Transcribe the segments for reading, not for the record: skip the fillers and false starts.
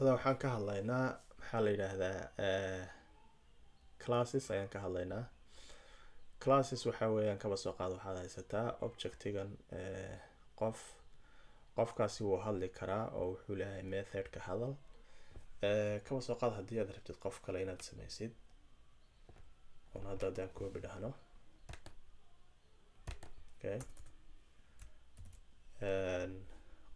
Hada waxaan ka hadlaynaa, maxaa la yidhaahdaa, classes ayaan ka hadlaynaa. Classes waxa weeyaan, kaba soo qaado waxaad haysataa objectigan, qof. Qofkaasi wuu hadli karaa oo wuxuu leeyahay methodka hadal. Kaba soo qaad haddii aad rabtid qof kale inaad sameysid oon hadda haddaan copy dhahno. Okay,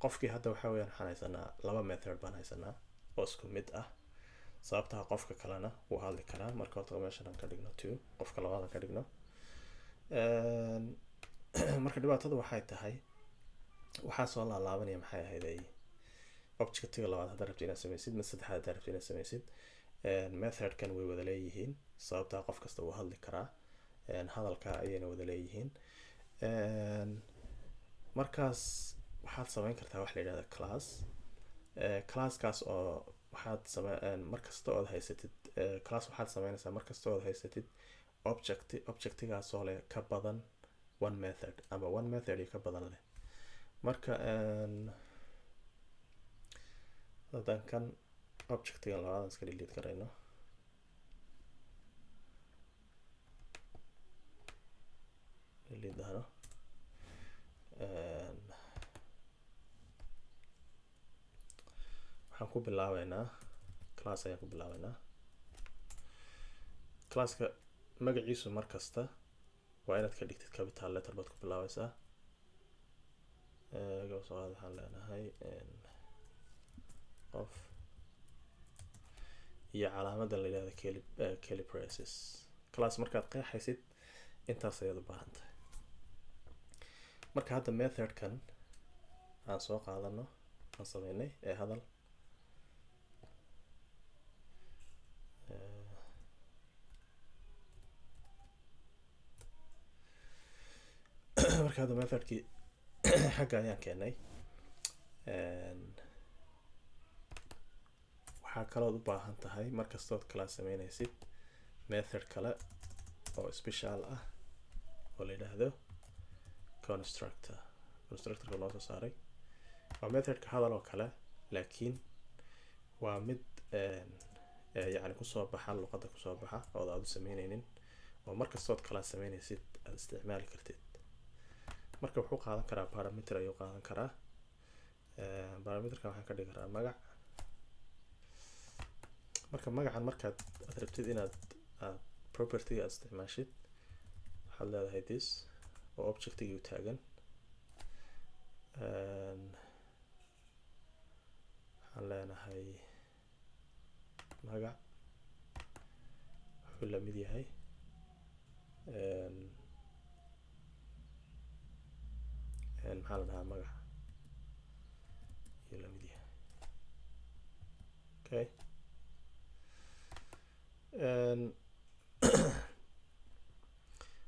qofkii hadda waxa weeyaan waxaan haysanaa laba method baan haysanaa oo isku mid ah, sababtaha qofka kalena wuu hadli karaa. Marka horta meeshan aan ka dhigno two, qofka labaad aan ka dhigno. Marka dhibaatada waxay tahay waxaa soo laalaabanaya, maxay ahayd, ay objectiga labaad haddaad rabtid inaad sameysid, mid saddexaad haddaad rabtid inaad sameysid, methodkan way wada leeyihiin, sababtaa qof kasta wuu hadli karaa, hadalka ayayna wada leeyihiin. Markaas waxaad sameyn kartaa wax la yidhahda class. Classkaas oo waxaad same mar kasta ood haysatid class, waxaad sameynaysaa mar kasta ood haysatid object, objectigaasoo leh ka badan one method ama one method iyo ka badan leh. Marka haddaan kan objectigan labaadan iska delete karayno, delete dhahno, waxaan ku bilaabeynaa class ayaan ku bilaabeynaa. Classka magaciisu mar kasta waa inaad ka dhigtid capital letter baad ku bilaabeysaa. Kaba soo qaad waxaan leenahay qof iyo calaamadan la yidhahdo curly braces. Class markaad qeexaysid intaas ayaad u baahan tahay. Marka hadda methodkan aan soo qaadano aan sameynay ee hadal. Marka hadda methodkii xagga ayaan keenay. Waxaa kalood u baahan tahay markastood class sameynaysid method kale oo special ah oo la yidhaahdo constructor. Constructorka loo soo saaray waa methodka hadal oo kale, laakiin waa mid yacni kusoo baxa luqadda, kusoo baxa ood aad u sameyneynin, oo markastood class sameynaysid aad isticmaali kartid. Marka wuxuu qaadan karaa parameter ayuu qaadan karaa. Parameterka waxaan ka dhigi karaa magac. Marka magacan markaad aad rabtid inaad aad propertyga aad isticmaashid, waxaad leedahay this oo objectigii u taagan. Waxaan leenahay magac wuxuu la mid yahay, maxaa la dhahaa, magac ayuu la mid yahay. Okay,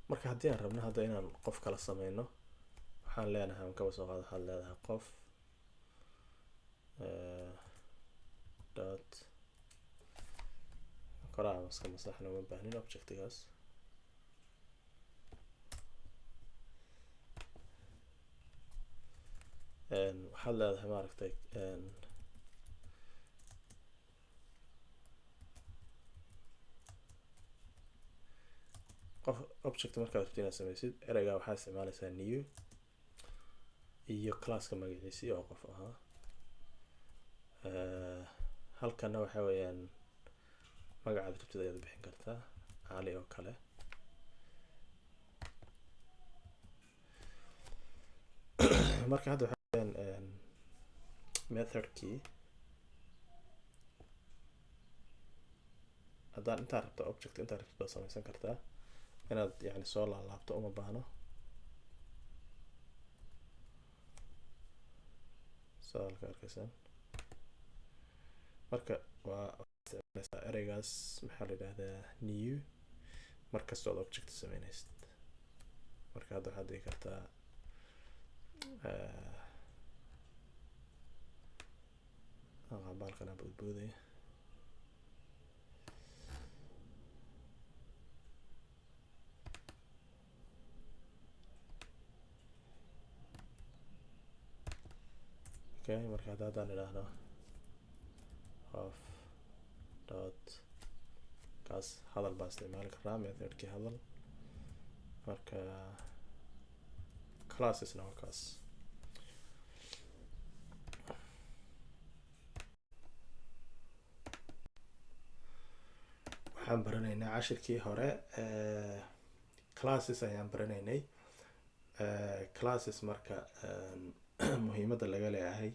marka haddii aan rabno hadda inaan qof kala sameyno, waxaan leenahay, kaba soo qaado waxaad leedahay qof dot koraa iska masaxna, uma baahnin objectigaas. Waxaad leedahay, maaragtay, qof object markaad rabtid inaad sameysid, ereyga waxaa isticmaaleysaa new iyo classka magaciisii oo qof ahaa. Halkana waxa weeyaan magacaad rabtid ayaad bixin kartaa, Cali oo kale. Marka hadda waxa weeyaan methodkii haddaan intaa rabto object, intaa rabtid baad sameysan kartaa, inaad yani soo laalaabto uma baahno. Saa halka arkaysaan, marka waa isticmaaleysaa ereygaas, maxaa la yidhahdaa, new markasta ood object sameynaysid. Marka hadda waxaad dhigi kartaa baalkan aan boodboodaya. Okay, marka hadda haddaan idhaahno Qof dot kaas hadal baa isticmaali karaa, methodkii hadal. Marka classesna waa kaas. Waxaan baranaynaa cashirkii hore classes ayaan baranaynay. Classes marka muhiimadda laga leeyahay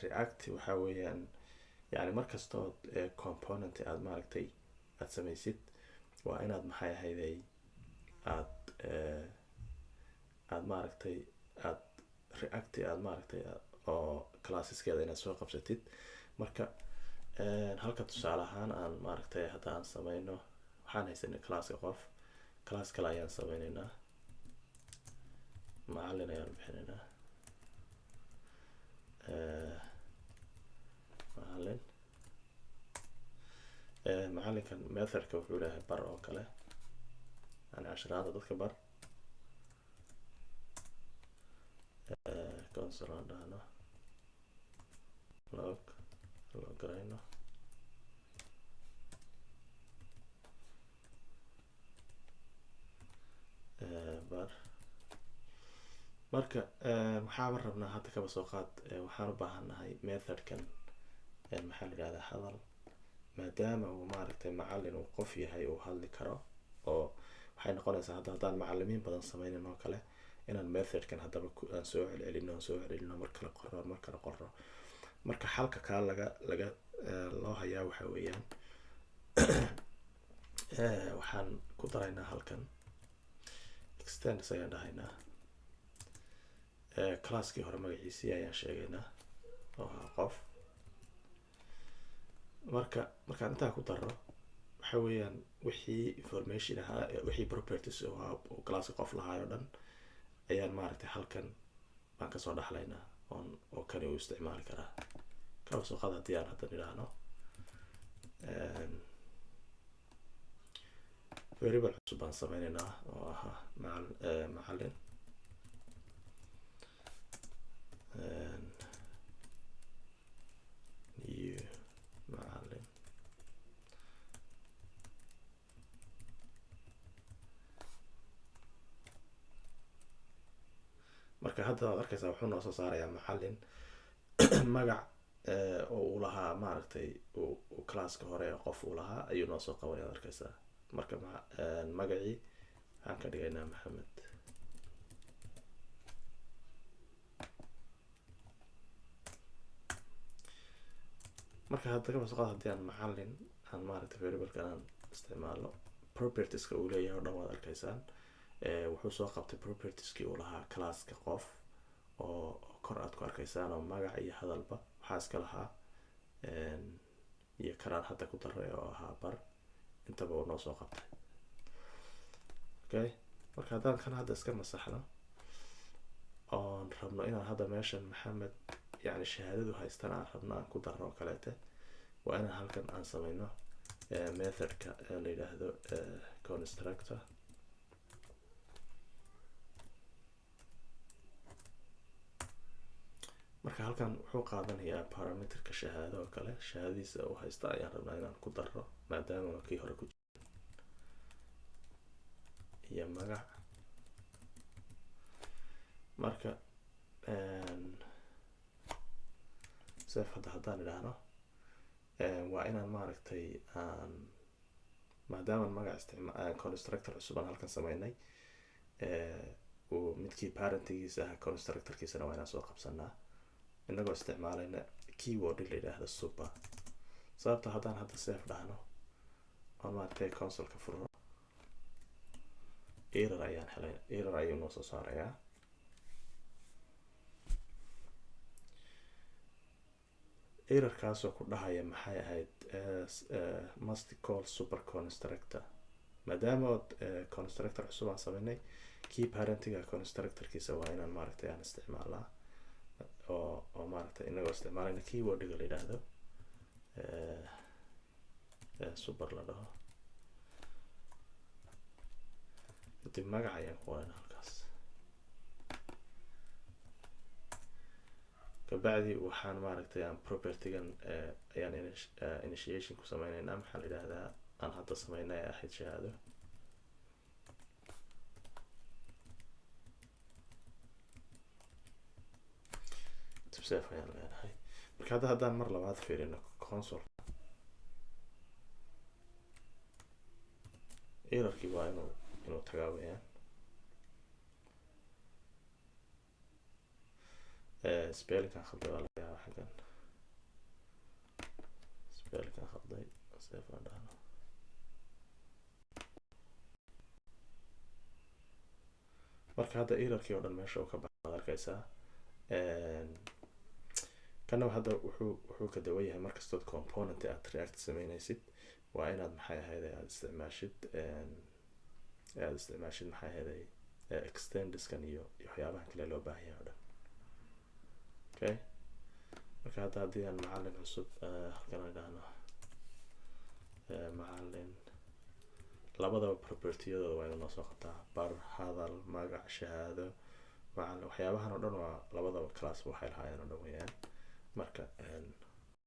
React waxaa weeyaan, yani markastood component aada maaragtay aada sameysid, waa inaad maxay ahayday aad aada maaragtay aad React aada maaragtay oo classeskeeda inaad soo qabsatid. Marka halka tusaale ahaan aan maaragtay hadda aan sameyno, waxaan haysanay classka qof, class kale ayaan sameyneynaa, macalin ayaan bixinaynaa, macalin. Macalinkan methodka wuxuu leeyahay bar oo kale, yani cashiraada dadka bar. Console aan dhahno log, log garayno. Bar. Marka waxaaba rabnaa hadda, kaba soo qaad, waxaan u baahannahay methodkan maxaa la yidhahdaa hadal, maadaama uu maaragtay macalin uu qof yahay uu hadli karo, oo waxay noqonaysaa hadda haddaan macalimiin badan sameynin oo kale inaan methodkan haddaba aan soo celcelino, aan soo celcelino, mar kale qoro, mar kale qoro. Marka xalka kaa laga loo hayaa waxa weeyaan, waxaan ku daraynaa halkan extends ayaan dhahaynaa, classkii hore magaciisii ayaan sheegaynaa oo ahaa qof. Marka markaan intaa ku daro, waxa weeyaan wixii information ahaa, wixii properties oo ahaa uu classka qof lahaa oo dhan ayaan maaragtay halkan baan kasoo dhaxlaynaa oon oo kani uu isticmaali karaa. Kaba soo qaad haddii aan hadda nidhaahno variable cusub baan sameyneynaa oo ahaa macalin, new macalin. Marka hadda waad arkaysaa wuxuu noo soo saarayaa macalin magac oo uu lahaa maaragtay uu classka hore ee qof uu lahaa ayuu noo soo qabanaya, ad arkaysaa. Marka magacii waxaan ka dhigaynaa Maxamed. Marka hadda kaba soo qaad haddii aan macalin aan maaragtay variablekan aan isticmaalo, propertieska uu leeyahay oo dhan waad arkaysaan. Wuxuu soo qabtay propertieskii uu lahaa classka qof oo kor aad ku arkaysaan, oo magac iyo hadalba waxaa iska lahaa, iyo kanaan hadda ku daray oo ahaa bar, intaba uu noo soo qabtay. Okay, marka haddaan kan hadda iska masaxno oon rabno inaan hadda meeshan Maxamed, yani shahaadadu haystana aan rabno aan ku darro oo kaleete, waa inaan halkan aan sameyno methodka la yidhaahdo constructor. Marka halkan wuxuu qaadanayaa parameterka shahaado oo kale, shahaadadiisa uu haysta ayaan rabnaa inaan ku darro maadaama kii hore ku jiro, iyo magac. Marka sef hadda haddaan idhaahno, waa inaan maaragtay aan maadaama magac isticma constructor cusub aan halkan sameynay, uu midkii parentigiisa ah constructorkiisana waa inaan soo qabsanaa inagoo isticmaalayna keyword la yidhaahdo super. Sababta haddaan hadda save dhahno oon maaragtay consoleka furno, error ayaan helay, error ayuu noo soo saarayaa. Errorkaasoo ku dhahaya maxay ahayd, must call super constructor, maadaama ood constructor cusub aan sameynay, kii parentiga constructorkiisa waa inaan maaragtay aan isticmaalnaa oo maaragtay inagoo isticmaalayna keywordiga la yidhaahdo super la dhaho. Kadib magac ayaan ku qorayna halkaas. Kaba Kabacdi waxaan, maaragtay, aan propertygan ayaan initiation ku sameyneynaa. Maxaa la yidhahdaa, aan hadda sameynay ee ahayd shahaado. Save ayaan leenahay. Marka hadda haddaan mar labaad fiirino console, errorkii waa inuu tagaa weyaan. Spellingkan khalday waa laga yaabaa, xaggan spellingkan khalday. Save aan dhahno. Marka hadda errorkii oo dhan meesha uu ka baxay waad arkaysaa. Kana hadda wuxuu ka dawan yahay, markastood component aad React sameynaysid, waa inaad, maxay ahayd, aad isticmaashid, maxay ahayd, extendskan iyo waxyaabahan kale loo baahan yahay oo dhan. Okay, marka hadda haddii aan macalin cusub halkan aan idhaahno macalin, labadaba propertiyadooda waa inuu noo soo qabtaa: bar, hadal, magac, shahaado, macalin. Waxyaabahan oo dhan waa labadaba class waxay lahaayeen oo dhan weeyaan. Marka